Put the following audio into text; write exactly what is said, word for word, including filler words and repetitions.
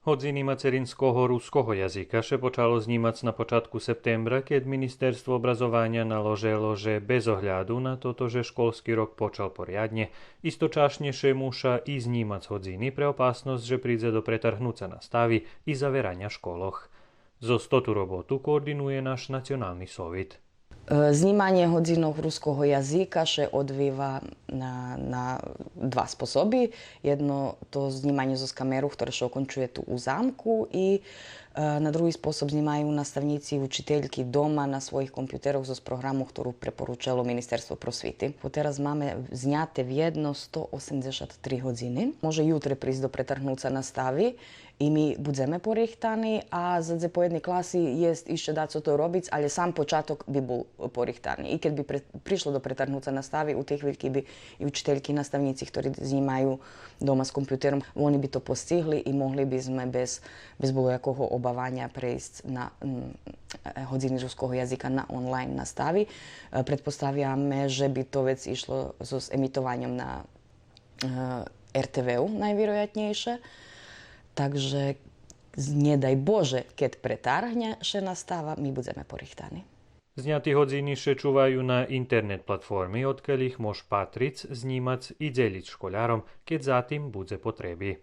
Годзини мацеринского руского язика ше почало знїмац на початку септембра, кед Министерство образованя наложело же без огляду на тото же школски рок почал поряднє, источашнє ше муша и знїмац годзини пре опасносц же придзе до претаргнуца настави и завераня школох. Зоз тоту роботу координує наш Национални совит. Е, знїманє годзинох руского язика ше одвива на, на два способи. Єдно то знїманє зоз камеру, хторе ше окончує ту у замку, и, е, на други способ знїмаю наставнїци и учительки дома на своїх компютерох зоз програму хтору препоручело Министерство просвити. Потераз маме зняте вєдно сто осемдзешат три годзини. Може ютре присц до претаргнуца настави и ми будземе порихтани, а за дзе поєдни класи єст ище дацо то робиц, алє сам початок би бул порихтани. И кед би пре-, пришло до претаргнуца настави, у тей хвильки би и учительки, наставнїци хтори знїмаю дома з компютером, вони би то посцигли и могли би зме без, без було якого обаваня прейсц на, м, е, годзини руского язика на онлайн настави. Е, предпоставяме же би то вец ишло зоз емитованьом на, е, ер те ве-у найвироятнєйше. Так же, нє дай Боже, кед претаргнє ше настава, ми будземе порихтани. Зняти годзини ше чуваю на интернет платформи, одкель их мож патриц, знїмац и дзелїц школяром, кед за тим будзе потреби.